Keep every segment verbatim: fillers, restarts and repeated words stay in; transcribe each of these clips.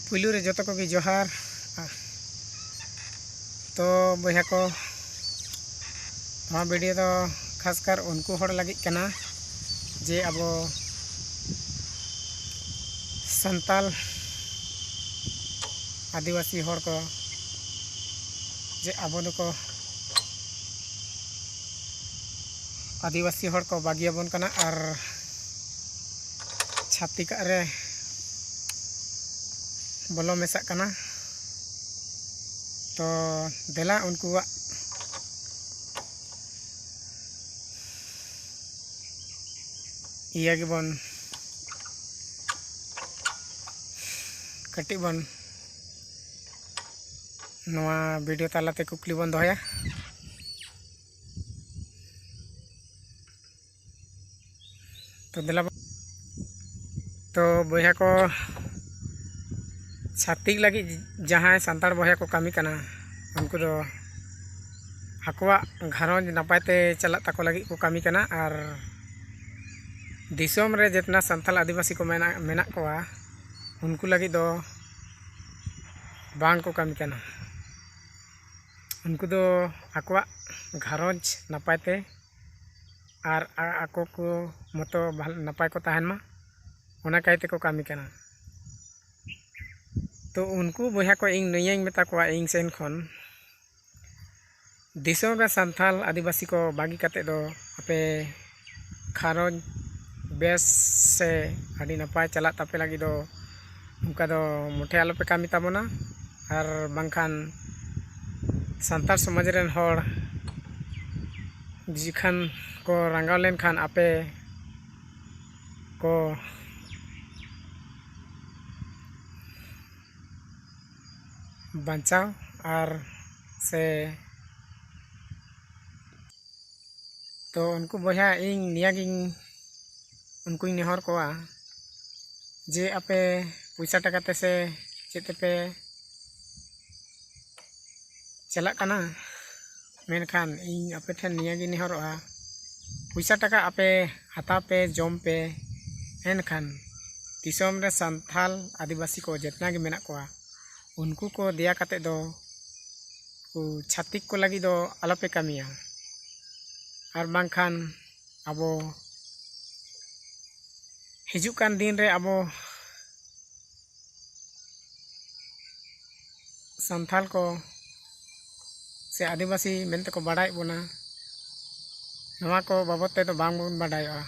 ᱯᱩᱭᱞᱩ ᱨᱮ ᱡᱚᱛᱚ ᱠᱚᱜᱮ ᱡᱚᱦᱟᱨ᱾ ᱛᱚ ᱵᱚᱭᱦᱟ ᱠᱚ, ᱱᱚᱣᱟ ᱵᱷᱤᱰᱤᱭᱳ ᱫᱚ ᱠᱷᱟᱥᱠᱟᱨ ᱩᱱᱠᱩ ᱦᱚᱲ ᱞᱟᱹᱜᱤᱫ ᱠᱟᱱᱟ ᱡᱮ ᱟᱵᱚ ᱥᱟᱱᱛᱟᱞ ᱟᱹᱫᱤᱵᱟᱹᱥᱤ ᱦᱚᱲ ᱠᱚ, ᱡᱮ ᱟᱵᱚ ᱫᱚᱠᱚ ᱟᱹᱫᱤᱵᱟᱹᱥᱤ ᱦᱚᱲ ᱠᱚ ᱵᱟᱹᱜᱤᱭᱟᱵᱚᱱ ᱠᱟᱱᱟ ᱟᱨ ᱪᱷᱟᱹᱛᱤᱠᱟᱜ ᱨᱮ ᱵᱚᱞᱚ ᱢᱮᱥᱟᱜ ᱠᱟᱱᱟ᱾ ᱛᱚ ᱫᱮᱞᱟ ᱩᱱᱠᱩᱣᱟᱜ ᱤᱭᱟᱹ ᱜᱮᱵᱚᱱ ᱠᱟᱹᱴᱤᱡ ᱵᱚᱱ ᱱᱚᱣᱟ ᱵᱷᱤᱰᱤᱭᱳ ᱛᱟᱞᱟᱛᱮ ᱠᱩᱠᱞᱤ ᱵᱚᱱ ᱫᱚᱦᱚᱭᱟ᱾ ᱛᱚ ᱫᱮᱞᱟ ᱵᱚ-, ᱛᱚ ᱵᱚᱭᱦᱟ ᱠᱚ, ᱪᱷᱟᱹᱛᱤᱠ ᱞᱟᱹᱜᱤᱫ ᱡᱟᱦᱟᱸᱭ ᱥᱟᱱᱛᱟᱲ ᱵᱚᱭᱦᱟ ᱠᱚ ᱠᱟᱹᱢᱤ ᱠᱟᱱᱟ, ᱩᱱᱠᱩ ᱫᱚ ᱟᱠᱚᱣᱟᱜ ᱜᱷᱟᱨᱚᱸᱡᱽ ᱱᱟᱯᱟᱭ ᱛᱮ ᱪᱟᱞᱟᱜ ᱛᱟᱠᱚ ᱞᱟᱹᱜᱤᱫ ᱠᱚ ᱠᱟᱹᱢᱤ ᱠᱟᱱᱟ᱾ ᱟᱨ ᱫᱤᱥᱚᱢ ᱨᱮ ᱡᱮᱛᱱᱟ ᱥᱟᱱᱛᱟᱲ ᱟᱹᱫᱤᱵᱟᱹᱥᱤ ᱠᱚ ᱢᱮᱱᱟᱜ, ᱢᱮᱱᱟᱜ ᱠᱚᱣᱟ, ᱩᱱᱠᱩ ᱞᱟᱹᱜᱤᱫ ᱫᱚ ᱵᱟᱝ ᱠᱚ ᱠᱟᱹᱢᱤ ᱠᱟᱱᱟ᱾ ᱩᱱᱠᱩ ᱫᱚ ᱟᱠᱚᱣᱟᱜ ᱜᱷᱟᱨᱚᱸᱡᱽ ᱱᱟᱯᱟᱭ ᱛᱮ ᱟᱨ ᱟ-, ᱟᱠᱚ ᱠᱚ ᱢᱚᱛᱚ ᱵᱷᱟᱞ-, ᱱᱟᱯᱟᱭ ᱠᱚ ᱛᱟᱦᱮᱱ ᱢᱟ, ᱚᱱᱟ ᱠᱟᱭ ᱛᱮᱠᱚ ᱠᱟᱹᱢᱤ ᱠᱟᱱᱟ᱾ ᱛᱚ ᱩᱱᱠᱩ ᱵᱚᱭᱦᱟ ᱠᱚ ᱤᱧ ᱱᱤᱭᱟᱹᱧ ᱢᱮᱛᱟ ᱠᱚᱣᱟ ᱤᱧ ᱥᱮᱱ ᱠᱷᱚᱱ, ᱫᱤᱥᱚᱢ ᱨᱮ ᱥᱟᱱᱛᱟᱲ ᱟᱹᱫᱤᱵᱟᱹᱥᱤ ᱠᱚ ᱵᱟᱹᱜᱤ ᱠᱟᱛᱮᱫ ᱫᱚ ᱟᱯᱮ ᱜᱷᱟᱨᱚᱸᱡᱽ ᱵᱮᱥ ᱥᱮ ᱟᱹᱰᱤ ᱱᱟᱯᱟᱭ ᱪᱟᱞᱟᱜ ᱛᱟᱯᱮ ᱞᱟᱹᱜᱤᱫ ᱫᱚ ᱚᱱᱠᱟ ᱫᱚ ᱢᱚᱴᱷᱮ ᱟᱞᱚᱯᱮ ᱠᱟᱹᱢᱤ ᱛᱟᱵᱚᱱᱟ᱾ ᱟᱨ ᱵᱟᱝᱠᱷᱟᱱ ᱥᱟᱱᱛᱟᱲ ᱥᱚᱢᱟᱡᱽ ᱨᱮᱱ ᱦᱚᱲ ᱡᱚᱠᱷᱚᱱ ᱠᱚ ᱨᱟᱸᱜᱟᱣ ᱞᱮᱱᱠᱷᱟᱱ ᱟᱯᱮ ᱠᱚ ᱵᱟᱧᱪᱟᱣ ᱟᱨ ᱥᱮ ᱛᱚ ᱩᱱᱠᱩ ᱵᱚᱭᱦᱟ ᱤᱧ ᱱᱤᱭᱟᱹᱜᱤᱧ ᱩᱱᱠᱩᱧ ᱱᱮᱦᱚᱨ ᱠᱚᱣᱟ ᱡᱮ ᱟᱯᱮ ᱯᱚᱭᱥᱟ ᱴᱟᱠᱟ ᱛᱮᱥᱮ ᱪᱮᱫ ᱛᱮᱯᱮ ᱪᱟᱞᱟᱜ ᱠᱟᱱᱟ, ᱢᱮᱱᱠᱷᱟᱱ ᱤᱧ ᱟᱯᱮ ᱴᱷᱮᱱ ᱱᱤᱭᱟᱹᱜᱤᱧ ᱱᱮᱦᱚᱨᱚᱜᱼᱟ, ᱯᱚᱭᱥᱟ ᱴᱟᱠᱟ ᱟᱯᱮ ᱦᱟᱛᱟᱣ ᱯᱮ, ᱡᱚᱢ ᱯᱮ, ᱮᱱᱠᱷᱟᱱ ᱫᱤᱥᱚᱢ ᱨᱮ ᱥᱟᱱᱛᱟᱞ ᱟᱹᱫᱤᱵᱟᱹᱥᱤ ᱠᱚ ᱡᱮᱛᱱᱟ ᱜᱮ ᱢᱮᱱᱟᱜ ᱠᱚᱣᱟ, ᱩᱱᱠᱩ ᱠᱚ ᱫᱮᱭᱟ ᱠᱟᱛᱮ ᱫᱚ ᱩᱱᱠᱩ ᱪᱷᱟᱹᱛᱤᱠ ᱠᱚ ᱞᱟᱹᱜᱤᱫ ᱫᱚ ᱟᱞᱚᱯᱮ ᱠᱟᱹᱢᱤᱭᱟ᱾ ᱟᱨ ᱵᱟᱝᱠᱷᱟᱱ ᱟᱵᱚ ᱦᱤᱡᱩᱜ ᱠᱟᱱ ᱫᱤᱱ ᱨᱮ ᱟᱵᱚ ᱥᱟᱱᱛᱟᱞ ᱠᱚ ᱥᱮ ᱟᱹᱫᱤᱵᱟᱹᱥᱤ ᱢᱮᱱᱛᱮ ᱠᱚ ᱵᱟᱲᱟᱭᱮᱫ ᱵᱚᱱᱟ, ᱱᱚᱣᱟ ᱠᱚ ᱵᱟᱵᱚᱫ ᱛᱮᱫᱚ ᱵᱟᱝ ᱵᱚᱱ ᱵᱟᱰᱟᱭᱚᱜᱼᱟ᱾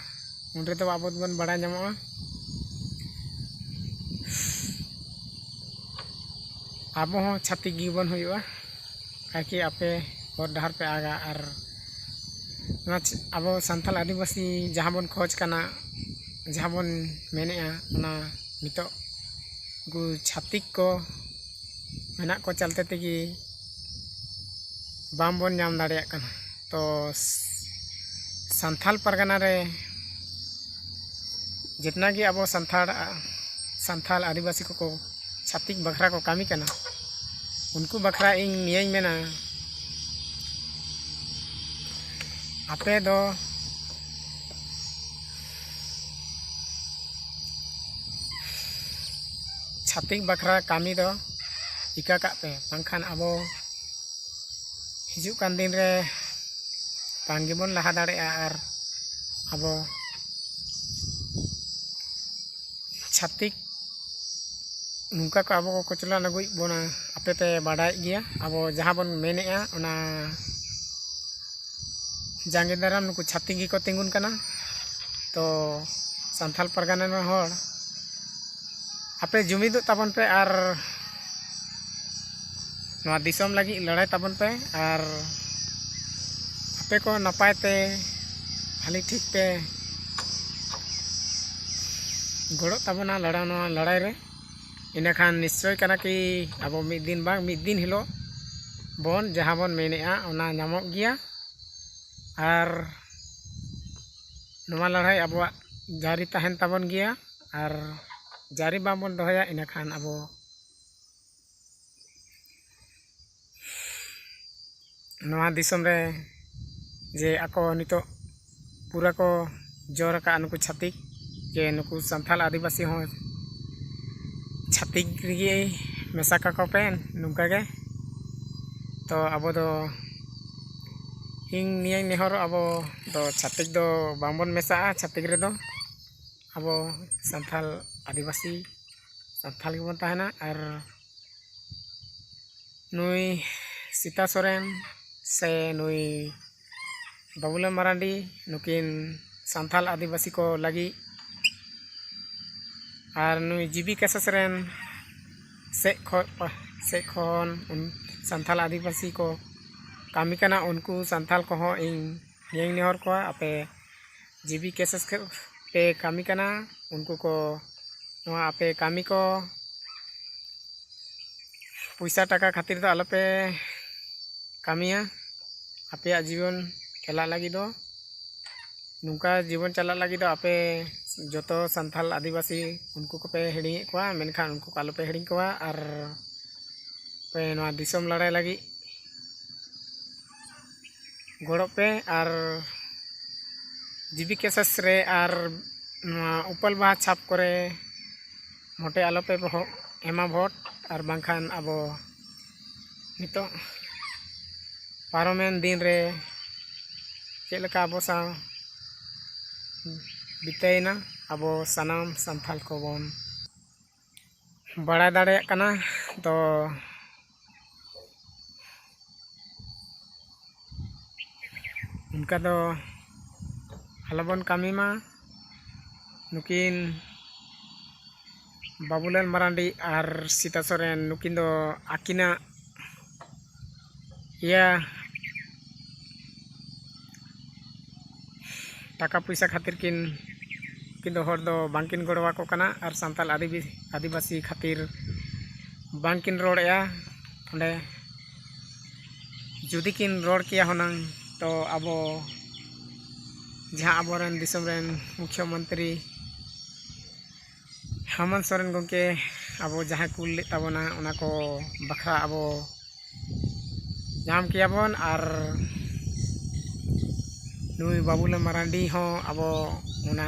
ᱩᱱ ᱨᱮᱫᱚ ᱟᱵᱚ ᱫᱚᱵᱚᱱ ᱵᱟᱲᱟᱭ ᱧᱟᱢᱚᱜᱼᱟ, ᱟᱵᱚ ᱦᱚᱸ ᱪᱷᱟᱹᱛᱤᱠ ᱜᱮᱵᱚᱱ ᱦᱩᱭᱩᱜᱼᱟ᱾ ᱠᱟᱭᱠᱤ ᱟᱯᱮ ᱦᱚᱨ ᱰᱟᱦᱟᱨ ᱯᱮ ᱟᱜᱟ ᱟᱨ ᱱᱚᱣᱟ ᱪ-, ᱟᱵᱚ ᱥᱟᱱᱛᱟᱲ ᱟᱹᱫᱤᱵᱟᱹᱥᱤ ᱡᱟᱦᱟᱸ ᱵᱚᱱ ᱠᱷᱚᱡᱽ ᱠᱟᱱᱟ, ᱡᱟᱦᱟᱸ ᱵᱚᱱ ᱢᱮᱱᱮᱫᱼᱟ, ᱚᱱᱟ ᱱᱤᱛᱚᱜ ᱩᱱᱠᱩ ᱪᱷᱟᱹᱛᱤᱠ ᱠᱚ ᱢᱮᱱᱟᱜ ᱠᱚ ᱪᱟᱞᱛᱮ ᱛᱮᱜᱮ ᱵᱟᱝ ᱵᱚᱱ ᱧᱟᱢ ᱫᱟᱲᱮᱭᱟᱜ ᱠᱟᱱᱟ᱾ ᱛᱚ ᱥ-, ᱥᱟᱱᱛᱟᱲ ᱯᱟᱨᱜᱟᱱᱟ ᱨᱮ ᱡᱤᱛᱱᱟ ᱜᱮ ᱟᱵᱚ ᱥᱟᱱᱛᱟᱲ, ᱥᱟᱱᱛᱟᱲ ᱟᱹᱫᱤᱵᱟᱹᱥᱤ ᱠᱚᱠᱚ ᱪᱷᱟᱹᱛᱤᱠ ᱵᱟᱠᱷᱨᱟ ᱠᱚ ᱠᱟᱹᱢᱤ ᱠᱟᱱᱟ, ᱩᱱᱠᱩ ᱵᱟᱠᱷᱨᱟ ᱤᱧ ᱱᱤᱭᱟᱹᱧ ᱢᱮᱱᱟ, ᱟᱯᱮ ᱫᱚ ᱪᱷᱟᱹᱛᱤᱠ ᱵᱟᱠᱷᱨᱟ ᱠᱟᱹᱢᱤ ᱫᱚ ᱤᱠᱟᱹ ᱠᱟᱜ ᱯᱮ, ᱵᱟᱝᱠᱷᱟᱱ ᱟᱵᱚ ᱦᱤᱡᱩᱜ ᱠᱟᱱ ᱫᱤᱱ ᱨᱮ ᱵᱟᱝ ᱜᱮᱵᱚᱱ ᱞᱟᱦᱟ ᱫᱟᱲᱮᱭᱟᱜᱼᱟ᱾ ᱟᱨ ᱟᱵᱚ ᱪᱷᱟᱹᱛᱤᱠ ᱱᱚᱝᱠᱟ ᱠᱚ ᱟᱵᱚ ᱠᱚ ᱠᱚᱪᱞᱚᱱ ᱟᱹᱜᱩᱭᱮᱫ ᱵᱚᱱᱟ, ᱟᱯᱮ ᱯᱮ ᱵᱟᱰᱟᱭᱮᱫ ᱜᱮᱭᱟ᱾ ᱟᱵᱚ ᱡᱟᱦᱟᱸ ᱵᱚᱱ ᱢᱮᱱᱮᱫᱼᱟ, ᱚᱱᱟ ᱡᱟᱸᱜᱮ ᱫᱟᱨᱟᱢ ᱱᱩᱠᱩ ᱪᱷᱟᱹᱛᱤᱠ ᱜᱮᱠᱚ ᱛᱤᱸᱜᱩᱱ ᱠᱟᱱᱟ᱾ ᱛᱚ ᱥᱟᱱᱛᱟᱲ ᱯᱟᱨᱜᱟᱱᱟ ᱨᱮᱱ ᱦᱚᱲ, ᱟᱯᱮ ᱡᱩᱢᱤᱫᱚᱜ ᱛᱟᱵᱚᱱ ᱯᱮ ᱟᱨ ᱱᱚᱣᱟ ᱫᱤᱥᱚᱢ ᱞᱟᱹᱜᱤᱫ ᱞᱟᱹᱲᱦᱟᱹᱭ ᱛᱟᱵᱚᱱ ᱯᱮ ᱟᱨ ᱟᱯᱮ ᱠᱚ ᱱᱟᱯᱟᱭ ᱛᱮ ᱵᱷᱟᱞᱤ ᱴᱷᱤᱠ ᱯᱮ ᱜᱚᱲᱚᱜ ᱛᱟᱵᱚᱱᱟ ᱞᱟᱲᱟᱣ, ᱱᱚᱣᱟ ᱞᱟᱲᱟᱭ ᱨᱮ᱾ ᱤᱱᱟᱹᱠᱷᱟᱱ ᱱᱤᱥᱪᱚᱭ ᱠᱟᱱᱟ ᱠᱤ ᱟᱵᱚ ᱢᱤᱫ ᱫᱤᱱ ᱵᱟᱝ ᱢᱤᱫ ᱫᱤᱱ ᱦᱤᱞᱳᱜ ᱵᱚᱱ ᱡᱟᱦᱟᱸ ᱵᱚᱱ ᱢᱮᱱᱮᱫᱼᱟ, ᱚᱱᱟ ᱧᱟᱢᱚᱜ ᱜᱮᱭᱟ᱾ ᱟᱨ ᱱᱚᱣᱟ ᱞᱟᱹᱲᱦᱟᱹᱭ ᱟᱵᱚᱣᱟᱜ ᱡᱟᱹᱨᱤ ᱛᱟᱦᱮᱱ ᱛᱟᱵᱚᱱ ᱜᱮᱭᱟ᱾ ᱟᱨ ᱡᱟᱹᱨᱤ ᱵᱟᱝᱵᱚᱱ ᱫᱚᱦᱚᱭᱟ, ᱤᱱᱟᱹᱠᱷᱟᱱ ᱟᱵᱚ ᱱᱚᱣᱟ ᱫᱤᱥᱚᱢ ᱨᱮ ᱡᱮ ᱟᱠᱚ ᱱᱤᱛᱚᱜ ᱯᱩᱨᱟᱹ ᱠᱚ ᱡᱳᱨ ᱟᱠᱟᱫᱼᱟ ᱱᱩᱠᱩ ᱪᱷᱟᱹᱛᱤᱠ, ᱡᱮ ᱱᱩᱠᱩ ᱥᱟᱱᱛᱟᱲ ᱟᱹᱫᱤᱵᱟᱹᱥᱤ ᱦᱚᱸ ᱪᱷᱟᱹᱛᱤᱠ ᱨᱮᱜᱮ ᱢᱮᱥᱟ ᱠᱟᱠᱚ ᱯᱮ ᱱᱚᱝᱠᱟ ᱜᱮ᱾ ᱛᱚ ᱟᱵᱚ ᱫᱚ, ᱤᱧ ᱱᱤᱭᱟᱹᱧ ᱱᱮᱦᱚᱨᱚᱜ, ᱟᱵᱚ ᱫᱚ ᱪᱷᱟᱹᱛᱤᱠ ᱫᱚ ᱵᱟᱝᱵᱚᱱ ᱢᱮᱥᱟᱜᱼᱟ᱾ ᱪᱷᱟᱹᱛᱤᱠ ᱨᱮᱫᱚ ᱟᱵᱚ ᱥᱟᱱᱛᱟᱲ ᱟᱹᱫᱤᱵᱟᱹᱥᱤ ᱥᱟᱱᱛᱟᱲ ᱜᱮᱵᱚᱱ ᱛᱟᱦᱮᱱᱟ᱾ ᱟᱨ ᱱᱩᱭ ᱥᱤᱛᱟ ᱥᱚᱨᱮᱱ ᱥᱮ ᱱᱩᱭ ᱵᱟᱵᱩᱞᱟᱞ ᱢᱟᱨᱟᱱᱰᱤ, ᱱᱩᱠᱤᱱ ᱥᱟᱱᱛᱟᱲ ᱟᱹᱫᱤᱵᱟᱹᱥᱤ ᱠᱚ ᱞᱟᱹᱜᱤᱫ, ᱟᱨ ᱱᱩᱭ ᱡᱤᱵᱤ ᱠᱮᱥᱮᱥ ᱨᱮᱱ ᱥᱮᱫ ᱠᱷᱚᱱ, ᱥᱮᱫ ᱠᱷᱚᱱ ᱩᱱ-, ᱥᱟᱱᱛᱟᱲ ᱟᱹᱫᱤᱵᱟᱹᱥᱤ ᱠᱚ ᱠᱟᱹᱢᱤ ᱠᱟᱱᱟ, ᱩᱱᱠᱩ ᱥᱟᱱᱛᱟᱲ ᱠᱚᱦᱚᱸ ᱤᱧ ᱱᱤᱭᱟᱹᱧ ᱱᱮᱦᱚᱨ ᱠᱚᱣᱟ, ᱟᱯᱮ ᱡᱤᱵᱤ ᱠᱮᱥᱮᱥ ᱯᱮ ᱠᱟᱹᱢᱤ ᱠᱟᱱᱟ, ᱩᱱᱠᱩ ᱠᱚ ᱱᱚᱣᱟ ᱟᱯᱮ ᱠᱟᱹᱢᱤ ᱠᱚ ᱯᱚᱭᱥᱟ ᱴᱟᱠᱟ ᱠᱷᱟᱹᱛᱤᱨ ᱫᱚ ᱟᱞᱚᱯᱮ ᱠᱟᱹᱢᱤᱭᱟ᱾ ᱟᱯᱮᱭᱟᱜ ᱡᱤᱵᱚᱱ ᱪᱟᱞᱟᱜ ᱞᱟᱹᱜᱤᱫ ᱫᱚ, ᱱᱚᱝᱠᱟ ᱡᱤᱵᱚᱱ ᱪᱟᱞᱟᱜ ᱞᱟᱹᱜᱤᱫ ᱫᱚ ᱟᱯᱮ ᱡᱚᱛᱚ ᱥᱟᱱᱛᱟᱲ ᱟᱹᱫᱤᱵᱟᱹᱥᱤ ᱩᱱᱠᱩ ᱠᱚᱯᱮ ᱦᱤᱲᱤᱧᱮᱫ ᱠᱚᱣᱟ, ᱢᱮᱱᱠᱷᱟᱱ ᱩᱱᱠᱩ ᱠᱚ ᱟᱞᱚᱯᱮ ᱦᱤᱲᱤᱧ ᱠᱚᱣᱟ᱾ ᱟᱨ ᱯᱮ ᱱᱚᱣᱟ ᱫᱤᱥᱚᱢ ᱞᱟᱲᱟᱭ ᱞᱟᱹᱜᱤᱫ ᱜᱚᱲᱚᱜ ᱯᱮ᱾ ᱟᱨ ᱡᱤᱵᱤ ᱠᱮᱥᱮᱥ ᱨᱮ ᱟᱨ ᱱᱚᱣᱟ ᱩᱯᱟᱞ ᱵᱟᱦᱟ ᱪᱷᱟᱯ ᱠᱚᱨᱮ ᱢᱚᱴᱮ ᱟᱞᱚᱯᱮ ᱵᱚᱦᱚᱜ ᱮᱢᱟ ᱵᱷᱳᱴ, ᱟᱨ ᱵᱟᱝᱠᱷᱟᱱ ᱟᱵᱚ ᱱᱤᱛᱚᱜ ᱯᱟᱨᱚᱢᱮᱱ ᱫᱤᱱ ᱨᱮ ᱪᱮᱫ ᱞᱮᱠᱟ ᱟᱵᱚ ᱥᱟᱶ ᱵᱤᱛᱟᱹᱭᱮᱱᱟ, ᱟᱵᱚ ᱥᱟᱱᱟᱢ ᱥᱟᱱᱛᱟᱲ ᱠᱚᱵᱚᱱ ᱵᱟᱲᱟᱭ ᱫᱟᱲᱮᱭᱟᱜ ᱠᱟᱱᱟ᱾ ᱛᱚ ᱚᱱᱠᱟ ᱫᱚ ᱟᱞᱚᱵᱚᱱ ᱠᱟᱹᱢᱤ ᱢᱟ᱾ ᱱᱩᱠᱤᱱ ᱵᱟᱵᱩᱞᱟᱞ ᱢᱟᱨᱟᱱᱰᱤ ᱟᱨ ᱥᱤᱛᱟ ᱥᱚᱨᱮᱱ, ᱱᱩᱠᱤᱱ ᱫᱚ ᱟᱹᱠᱤᱱᱟᱜ ᱤᱭᱟᱹ ᱴᱟᱠᱟ ᱯᱚᱭᱥᱟ ᱠᱷᱟᱹᱛᱤᱨ ᱠᱤᱱ, ᱩᱱᱠᱤᱱ ᱫᱚ ᱦᱚᱲ ᱫᱚ ᱵᱟᱝᱠᱤᱱ ᱜᱚᱲᱚ ᱟᱠᱚ ᱠᱟᱱᱟ, ᱟᱨ ᱥᱟᱱᱛᱟᱲ ᱟᱹᱫᱤᱵᱤ-, ᱟᱹᱫᱤᱵᱟᱹᱥᱤ ᱠᱷᱟᱹᱛᱤᱨ ᱵᱟᱝᱠᱤᱱ ᱨᱚᱲᱮᱫᱼᱟ᱾ ᱚᱸᱰᱮ ᱡᱩᱫᱤ ᱠᱤᱱ ᱨᱚᱲ ᱠᱮᱭᱟ ᱦᱩᱱᱟᱹᱝ, ᱛᱚ ᱟᱵᱚ ᱡᱟᱦᱟᱸ ᱟᱵᱚᱨᱮᱱ ᱫᱤᱥᱚᱢ ᱨᱮᱱ ᱢᱩᱠᱷᱭᱚ ᱢᱚᱱᱛᱨᱤ ᱦᱮᱢᱚᱱᱛ ᱥᱚᱨᱮᱱ ᱜᱚᱢᱠᱮ ᱟᱵᱚ ᱡᱟᱦᱟᱸ ᱠᱩᱞ ᱞᱮᱫ ᱛᱟᱵᱚᱱᱟ, ᱚᱱᱟ ᱠᱚ ᱵᱟᱠᱷᱨᱟ ᱟᱵᱚ ᱧᱟᱢ ᱠᱮᱭᱟᱵᱚᱱ᱾ ᱟᱨ ᱱᱩᱭ ᱵᱟᱵᱩᱞᱟᱞ ᱢᱟᱨᱟᱱᱰᱤ ᱦᱚᱸ ᱟᱵᱚ ᱚᱱᱟ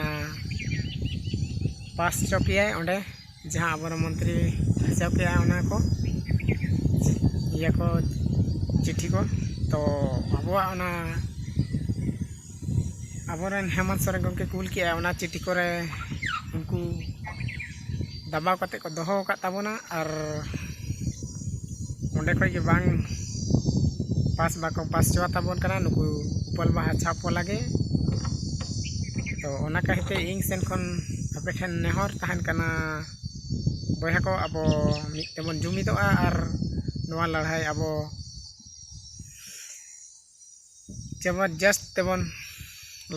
ᱯᱟᱥ ᱦᱚᱪᱚ ᱠᱮᱜᱼᱟᱭ ᱚᱸᱰᱮ, ᱡᱟᱦᱟᱸ ᱟᱵᱚᱨᱮᱱ ᱢᱚᱱᱛᱨᱤ ᱦᱚᱪᱚ ᱠᱮᱜᱼᱟᱭ ᱚᱱᱟ ᱠᱚ ᱤᱭᱟᱹ ᱠᱚ, ᱪᱤᱴᱷᱤ ᱠᱚ᱾ ᱛᱚ ᱟᱵᱚᱣᱟᱜ ᱚᱱᱟ ᱟᱵᱚᱨᱮᱱ ᱦᱮᱢᱚᱱᱛ ᱥᱚᱨᱮᱱ ᱜᱚᱢᱠᱮ ᱠᱩᱞ ᱠᱮᱜᱼᱟᱭ ᱚᱱᱟ ᱪᱤᱴᱷᱤ ᱠᱚᱨᱮ, ᱩᱱᱠᱩ ᱫᱟᱵᱟᱣ ᱠᱟᱛᱮ ᱠᱚ ᱫᱚᱦᱚ ᱟᱠᱟᱫ ᱛᱟᱵᱚᱱᱟ᱾ ᱟᱨ ᱚᱸᱰᱮ ᱠᱷᱚᱡ ᱜᱮ ᱵᱟᱝ ᱯᱟᱥ ᱵᱟᱠᱚ ᱯᱟᱥ ᱦᱚᱪᱚ ᱛᱟᱵᱚᱱ ᱠᱟᱱᱟ ᱱᱩᱠᱩ ᱩᱯᱟᱞ ᱵᱟᱦᱟ ᱪᱷᱟᱯ ᱞᱟᱹᱜᱤᱫ᱾ ᱛᱚ ᱚᱱᱟ ᱠᱷᱟᱹᱛᱤᱨ ᱛᱮ ᱤᱧ ᱥᱮᱱ ᱠᱷᱚᱱ ᱟᱯᱮ ᱴᱷᱮᱱ ᱱᱮᱦᱚᱨ ᱛᱟᱦᱮᱱ ᱠᱟᱱᱟ, ᱵᱚᱭᱦᱟ ᱠᱚ, ᱟᱵᱚ ᱢᱤᱫ ᱛᱮᱵᱚᱱ ᱡᱩᱢᱤᱫᱚᱜᱼᱟ ᱟᱨ ᱱᱚᱣᱟ ᱞᱟᱹᱲᱦᱟᱹᱭ ᱟᱵᱚ ᱡᱚᱵᱚᱨᱡᱚᱥᱛ ᱛᱮᱵᱚᱱ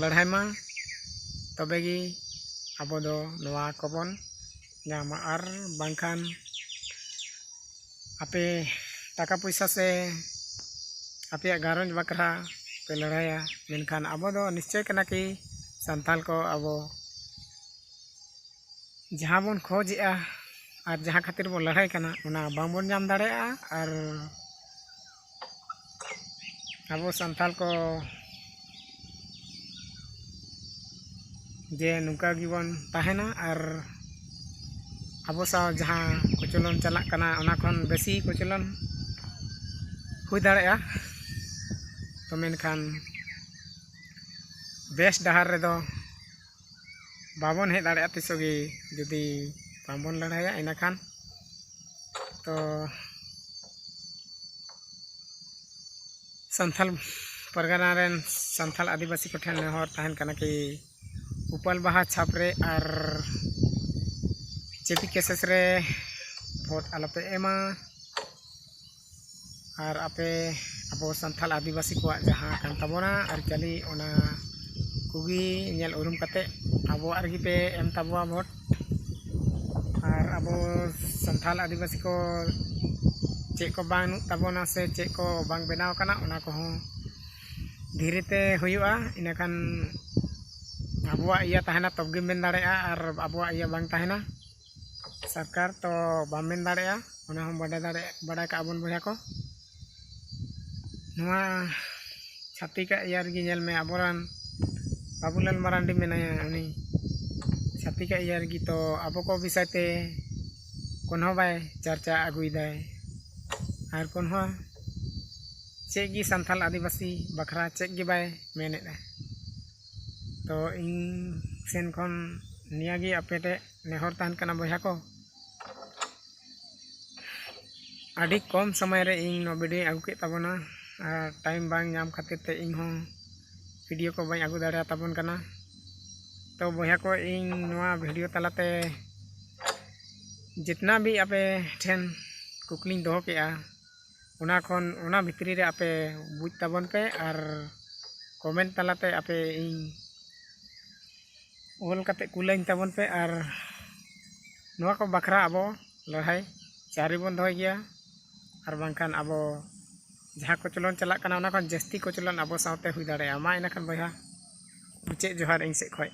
ᱞᱟᱹᱲᱦᱟᱹᱭ ᱢᱟ, ᱛᱚᱵᱮ ᱜᱮ ᱟᱵᱚ ᱫᱚ ᱱᱚᱣᱟ ᱠᱚᱵᱚᱱ ᱧᱟᱢᱟ᱾ ᱟᱨ ᱵᱟᱝᱠᱷᱟᱱ ᱟᱯᱮ ᱴᱟᱠᱟ ᱯᱚᱭᱥᱟ ᱥᱮ ᱟᱯᱮᱭᱟᱜ ᱜᱷᱟᱨᱚᱸᱡᱽ ᱵᱟᱠᱷᱨᱟ ᱯᱮ ᱞᱟᱹᱲᱦᱟᱹᱭᱟ, ᱢᱮᱱᱠᱷᱟᱱ ᱟᱵᱚ ᱫᱚ ᱱᱤᱥᱪᱚᱭ ᱠᱟᱱᱟ ᱠᱤ ᱥᱟᱱᱛᱟᱞ ᱠᱚ ᱟᱵᱚ ᱡᱟᱦᱟᱸ ᱵᱚᱱ ᱠᱷᱚᱡᱮᱜᱼᱟ ᱟᱨ ᱡᱟᱦᱟᱸ ᱠᱷᱟᱹᱛᱤᱨ ᱵᱚᱱ ᱞᱟᱹᱲᱦᱟᱹᱭ ᱠᱟᱱᱟ, ᱚᱱᱟ ᱵᱟᱝᱵᱚᱱ ᱧᱟᱢ ᱫᱟᱲᱮᱭᱟᱜᱼᱟ᱾ ᱟᱨ ᱟᱵᱚ ᱥᱟᱱᱛᱟᱞ ᱠᱚ ᱡᱮ ᱱᱚᱝᱠᱟ ᱜᱮᱵᱚᱱ ᱛᱟᱦᱮᱱᱟ ᱟᱨ ᱟᱵᱚ ᱥᱟᱶ ᱡᱟᱦᱟᱸ ᱠᱚᱪᱚᱞᱚᱱ ᱪᱟᱞᱟᱜ ᱠᱟᱱᱟ, ᱚᱱᱟ ᱠᱷᱚᱱ ᱵᱮᱥᱤ ᱠᱚᱪᱚᱞᱚᱱ ᱦᱩᱭ ᱫᱟᱲᱮᱭᱟᱜᱼᱟ᱾ ᱛᱚ ᱢᱮᱱᱠᱷᱟᱱ ᱵᱮᱥ ᱰᱟᱦᱟᱨ ᱨᱮᱫᱚ ᱵᱟᱵᱚᱱ ᱦᱮᱡ ᱫᱟᱲᱮᱭᱟᱜᱼᱟ ᱛᱤᱥᱚᱜ ᱜᱮ, ᱡᱩᱫᱤ ᱵᱟᱝᱵᱚᱱ ᱞᱟᱹᱲᱦᱟᱹᱭᱟ ᱤᱱᱟᱹᱠᱷᱟᱱ᱾ ᱛᱚ ᱥᱟᱱᱛᱟᱞ ᱯᱟᱨᱜᱟᱱᱟ ᱨᱮᱱ ᱥᱟᱱᱛᱟᱞ ᱟᱹᱫᱤᱵᱟᱹᱥᱤ ᱠᱚᱴᱷᱮᱱ ᱱᱮᱦᱚᱨ ᱛᱟᱦᱮᱱ ᱠᱟᱱᱟ ᱠᱤ ᱩᱯᱟᱞ ᱵᱟᱦᱟ ᱪᱷᱟᱯ ᱨᱮ ᱟᱨ ᱡᱮᱯᱤ ᱠᱮᱥᱮᱥ ᱨᱮ ᱵᱷᱳᱴ ᱟᱞᱚᱯᱮ ᱮᱢᱟ᱾ ᱟᱨ ᱟᱯᱮ ᱟᱵᱚ ᱥᱟᱱᱛᱟᱞ ᱟᱹᱫᱤᱵᱟᱹᱥᱤ ᱠᱚᱣᱟᱜ ᱡᱟᱦᱟᱸ ᱠᱟᱱ ᱛᱟᱵᱚᱱᱟ ᱟᱹᱨᱤᱪᱟᱹᱞᱤ, ᱚᱱᱟ ᱠᱚᱜᱮ ᱧᱮᱞ ᱩᱨᱩᱢ ᱠᱟᱛᱮ ᱟᱵᱚᱣᱟᱜ ᱨᱮᱜᱮ ᱯᱮ ᱮᱢ ᱛᱟᱵᱚᱣᱟ ᱵᱷᱳᱴ᱾ ᱟᱨ ᱟᱵᱚ ᱥᱟᱱᱛᱟᱞ ᱟᱹᱫᱤᱵᱟᱹᱥᱤ ᱠᱚ ᱪᱮᱫ ᱠᱚ ᱵᱟᱹᱱᱩᱜ ᱛᱟᱵᱚᱱᱟ ᱥᱮ ᱪᱮᱫ ᱠᱚ ᱵᱟᱝ ᱵᱮᱱᱟᱣ ᱠᱟᱱᱟ, ᱚᱱᱟ ᱠᱚᱦᱚᱸ ᱫᱷᱤᱨᱮ ᱛᱮ ᱦᱩᱭᱩᱜᱼᱟ᱾ ᱤᱱᱟᱹᱠᱷᱟᱱ ᱟᱵᱚᱣᱟᱜ ᱤᱭᱟᱹ ᱛᱟᱦᱮᱱᱟ ᱛᱚᱵᱮ ᱜᱮᱢ ᱢᱮᱱ ᱫᱟᱲᱮᱭᱟᱜᱼᱟ, ᱟᱨ ᱟᱵᱚᱣᱟᱜ ᱤᱭᱟᱹ ᱵᱟᱝ ᱛᱟᱦᱮᱱᱟ ᱥᱚᱨᱠᱟᱨ, ᱛᱚ ᱵᱟᱢ ᱢᱮᱱ ᱫᱟᱲᱮᱭᱟᱜᱼᱟ᱾ ᱚᱱᱟ ᱦᱚᱸ ᱵᱟᱰᱟᱭ ᱫᱟᱲᱮ ᱵᱟᱰᱟᱭ ᱠᱟᱜᱼᱟ ᱵᱚᱱ ᱵᱚᱭᱦᱟ ᱠᱚ᱾ ᱱᱚᱣᱟ ᱪᱷᱟᱹᱛᱤᱠᱟᱜ ᱤᱭᱟᱹ ᱨᱮᱜᱮ ᱧᱮᱞ ᱢᱮ, ᱟᱵᱚᱨᱮᱱ ᱵᱟᱵᱩᱞᱟᱞ ᱢᱟᱨᱟᱱᱰᱤ ᱢᱮᱱᱟᱭᱟ, ᱩᱱᱤ ᱜᱟᱛᱮ ᱠᱟᱜ ᱤᱭᱟᱹ ᱨᱮᱜᱮ ᱛᱚ ᱟᱵᱚ ᱠᱚ ᱵᱤᱥᱚᱭ ᱛᱮ ᱠᱚᱱᱦᱚ ᱵᱟᱭ ᱪᱟᱨᱪᱟ ᱟᱹᱜᱩᱭᱮᱫᱟᱭ ᱟᱨ ᱠᱚᱱᱦᱚ ᱪᱮᱫ ᱜᱮ ᱥᱟᱱᱛᱟᱲ ᱟᱹᱫᱤᱵᱟᱹᱥᱤ ᱵᱟᱠᱷᱨᱟ ᱪᱮᱫ ᱜᱮ ᱵᱟᱭ ᱢᱮᱱᱮᱫᱼᱟ᱾ ᱛᱚ ᱤᱧ ᱥᱮᱱ ᱠᱷᱚᱱ ᱱᱤᱭᱟᱹ ᱜᱮ ᱟᱯᱮ ᱴᱷᱮᱱ ᱱᱮᱦᱚᱨ ᱛᱟᱦᱮᱱ ᱠᱟᱱᱟ ᱵᱚᱭᱦᱟ ᱠᱚ, ᱟᱹᱰᱤ ᱠᱚᱢ ᱥᱚᱢᱚᱭ ᱨᱮ ᱤᱧ ᱱᱚᱣᱟ ᱵᱷᱤᱰᱤᱭᱳᱧ ᱟᱹᱜᱩ ᱠᱮᱫ ᱛᱟᱵᱚᱱᱟ ᱟᱨ ᱴᱟᱭᱤᱢ ᱵᱟᱝ ᱧᱟᱢ ᱠᱷᱟᱹᱛᱤᱨ ᱛᱮ ᱤᱧ ᱦᱚᱸ ᱵᱷᱤᱰᱤᱭᱳ ᱠᱚ ᱵᱟᱹᱧ ᱟᱹᱜᱩ ᱫᱟᱲᱮᱭᱟᱛᱟᱵᱚᱱ ᱠᱟᱱᱟ᱾ ᱛᱚ ᱵᱚᱭᱦᱟ ᱠᱚ, ᱤᱧ ᱱᱚᱣᱟ ᱵᱷᱤᱰᱤᱭᱳ ᱛᱟᱞᱟᱛᱮ ᱡᱤᱛᱱᱟ ᱵᱷᱤ ᱟᱯᱮ ᱴᱷᱮᱱ ᱠᱩᱠᱞᱤᱧ ᱫᱚᱦᱚ ᱠᱮᱜᱼᱟ, ᱚᱱᱟ ᱠᱷᱚᱱ ᱚᱱᱟ ᱵᱷᱤᱛᱨᱤ ᱨᱮ ᱟᱯᱮ ᱵᱩᱡᱽ ᱛᱟᱵᱚᱱ ᱯᱮ ᱟᱨ ᱠᱚᱢᱮᱱᱴ ᱛᱟᱞᱟᱛᱮ ᱟᱯᱮ ᱤᱧ ᱚᱞ ᱠᱟᱛᱮ ᱠᱩᱞᱟᱹᱧ ᱛᱟᱵᱚᱱ ᱯᱮ᱾ ᱟᱨ ᱱᱚᱣᱟ ᱠᱚ ᱵᱟᱠᱷᱨᱟ ᱟᱵᱚ ᱞᱟᱹᱲᱦᱟᱹᱭ ᱡᱟᱹᱨᱤ ᱵᱚᱱ ᱫᱚᱦᱚᱭ ᱜᱮᱭᱟ, ᱟᱨ ᱵᱟᱝᱠᱷᱟᱱ ᱟᱵᱚ ᱡᱟᱦᱟᱸ ᱠᱚᱪᱞᱚᱱ ᱪᱟᱞᱟᱜ ᱠᱟᱱᱟ ᱚᱱᱟ ᱠᱷᱚᱱ ᱡᱟᱹᱥᱛᱤ ᱠᱚᱪᱞᱚᱱ ᱟᱵᱚ ᱥᱟᱶᱛᱮ ᱦᱩᱭ ᱫᱟᱲᱮᱭᱟᱜᱼᱟ᱾ ᱢᱟ ᱤᱱᱟᱹᱠᱷᱟᱱ ᱵᱚᱭᱦᱟ, ᱢᱩᱪᱟᱹᱫ ᱡᱚᱦᱟᱨ ᱤᱧ ᱥᱮᱫ ᱠᱷᱚᱱ᱾